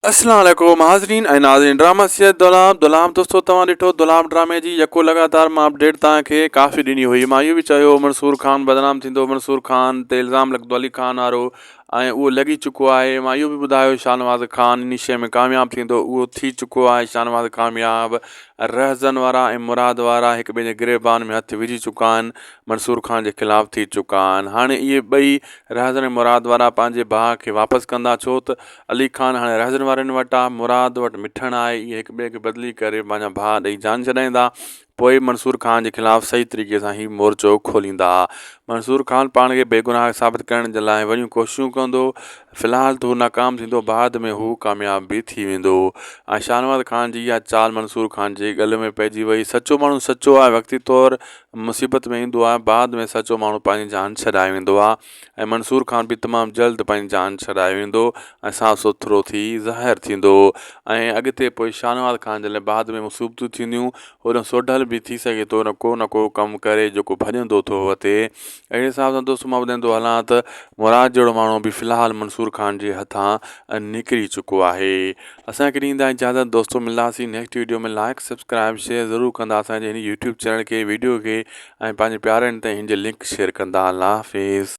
اسلام عليڪم حاضرين ۽ ناظرين ڊراما سيد دولاب دولاب دوستو توهان ڏٺو دولاب ڊرامي جي يڪو لڳاتار مان اپڊيٽ توهان کي ڪافي ڏني هئي مان اهو به چيو منصور خان بدنام ٿيندو منصور خان تي الزام لڳندو علي خان وارو ۽ اهو لڳي چڪو آهي مان اهو به ٻڌايو شاهنواز خان ان شي ۾ ڪامياب ٿيندو اهو ٿي چڪو آهي شاهنواز ڪامياب رهزن وارا ۽ مراد وارا هڪ ٻئي جي گريبان ۾ هٿ وجهي چڪا آهن منصور خان جي خلاف ٿي چڪا آهن هاڻي اهي ٻئي رهزن ۽ مراد وارا پنهنجي ڀاء کي واپس ڪندا ڇو ته علي خان هاڻي رهزن وارن وٽ آ، مراد وٽ مٺڻ آهي، اهي هڪ ٻئي کي بدلي ڪري پنهنجا ڀاء ڏئي جان ڇڏائيندا، پوء منصور خان جي خلاف صحيح طريقي سان هي مورچو کوليندا. منصور خان پاڻ کي بيگناهه ثابت ڪرڻ جي لاء وڏيون ڪوششون ڪندو، في الحال ته هو ناڪام ٿيندو بعد ۾ هو ڪامياب به ٿي ويندو ۽ شاهنواز خان جي اها چال منصور خان جي ڳل ۾ پئجي وئي، سچو ماڻهو سچو آهي وقتي طور مصيبت ۾ ايندو آهي بعد ۾ سچو ماڻهو پنهنجي جان ڇڏائي ويندو آهي. ۽ منصور خان به تمام جلد پنهنجي جان ڇڏائي ويندو ۽ صاف سٿرو ٿي ظاهر ٿيندو ۽ اڳتي پوء شاهنواز خان جي لاء بعد ۾ مصيبتون ٿينديون هوڏانهن سوڍل به ٿي سگهي ٿو نه ڪو نه ڪو ڪم ڪري جيڪو ڀڄندو ٿو وتي اهڙي حساب سان دوستو مان ٻڌائيندو هلان ته مراد جهڙو ماڻهو به في الحال منصور خان جي هٿان نڪري چڪو آهي اسان کي ڏيندا اجازت دوستو ملنداسين next video ۾ like subscribe share ضرور ڪندا اسان جي هن يوٽيوب چينل کي ويڊيو کي ۽ پنهنجي پيارن تائين هن جي لنڪ شيئر ڪندا الله حافظ.